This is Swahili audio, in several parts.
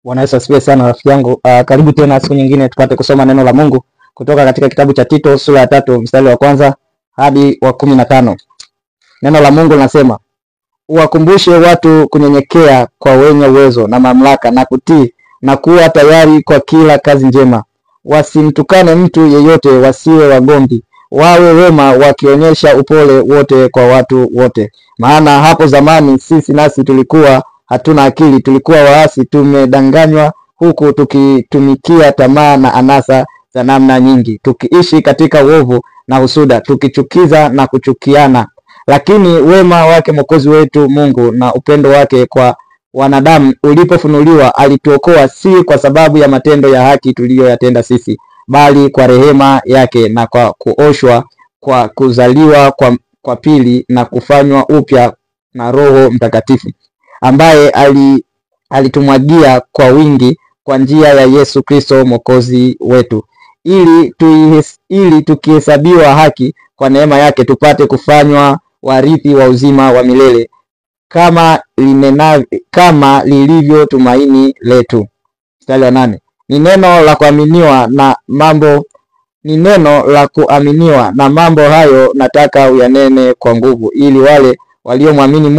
Bwana Yesu asifiwe sana rafiki yangu. Karibu tena siku nyingine tupate kusoma neno la Mungu kutoka katika kitabu cha Tito sura ya 3 mstari wa 1 hadi wa 15. Neno la Mungu linasema, uwakumbushe watu kunyenyekea kwa wenye uwezo na mamlaka na kutii na kuwa tayari kwa kila kazi njema. Wasimtukane mtu yeyote, wasiwe wagomvi, wawe wema, wakionyesha upole wote kwa watu wote. Maana hapo zamani sisi nasi tulikuwa hatuna akili, tulikuwa waasi, tumedanganywa huku tukitumikia tamaa na anasa za namna nyingi, tukiishi katika uovu na husuda, tukichukiza na kuchukiana. Lakini wema wake Mwokozi wetu Mungu na upendo wake kwa wanadamu ulipofunuliwa, alituokoa, si kwa sababu ya matendo ya haki tuliyoyatenda sisi, bali kwa rehema yake na kwa kuoshwa kwa kuzaliwa kwa pili na kufanywa upya na Roho Mtakatifu, ambaye alitumwagia kwa wingi kwa njia ya Yesu Kristo Mwokozi wetu, ili tukihesabiwa haki kwa neema yake tupate kufanywa warithi wa uzima wa milele, kama lilivyo tumaini letu. Mstari wa 8. Ni neno la kuaminiwa na mambo ni neno la kuaminiwa na mambo hayo nataka uyanene kwa nguvu, ili wale waliomwamini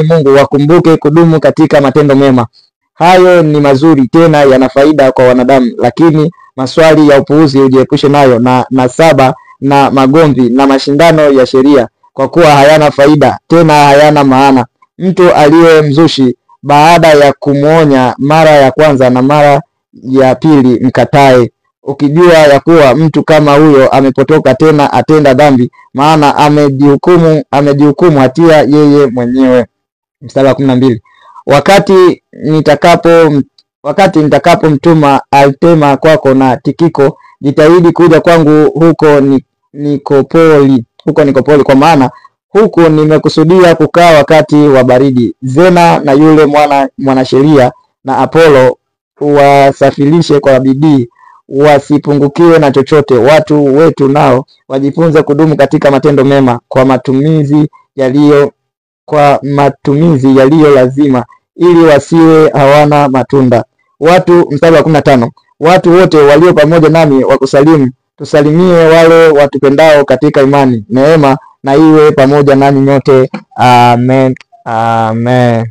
Mungu wakumbuke kudumu katika matendo mema. Hayo ni mazuri tena yana faida kwa wanadamu, lakini maswali ya upuuzi ujiepushe nayo, na nasaba na magomvi na mashindano ya sheria, kwa kuwa hayana faida tena hayana maana. Mtu aliye mzushi baada ya kumuonya mara ya kwanza na mara ya pili mkatae, ukijua ya kuwa mtu kama huyo amepotoka tena atenda dhambi, maana amejihukumu hatia yeye mwenyewe. Mstari wa 12. Wakati nitakapo mtuma Altema kwako na Tikiko, jitahidi kuja kwangu huko Nikopoli, kwa maana huku nimekusudia kukaa wakati wa baridi. Zena na yule mwanasheria na Apollo wasafirishe kwa bidii, wasipungukiwe na chochote. Watu wetu nao wajifunze kudumu katika matendo mema kwa matumizi yaliyo lazima, ili wasiwe hawana matunda. Mstari wa 15. Watu wote walio pamoja nami wakusalimu. Tusalimie wale watupendao katika imani. Neema na iwe pamoja nanyi nyote. Amen. Amen.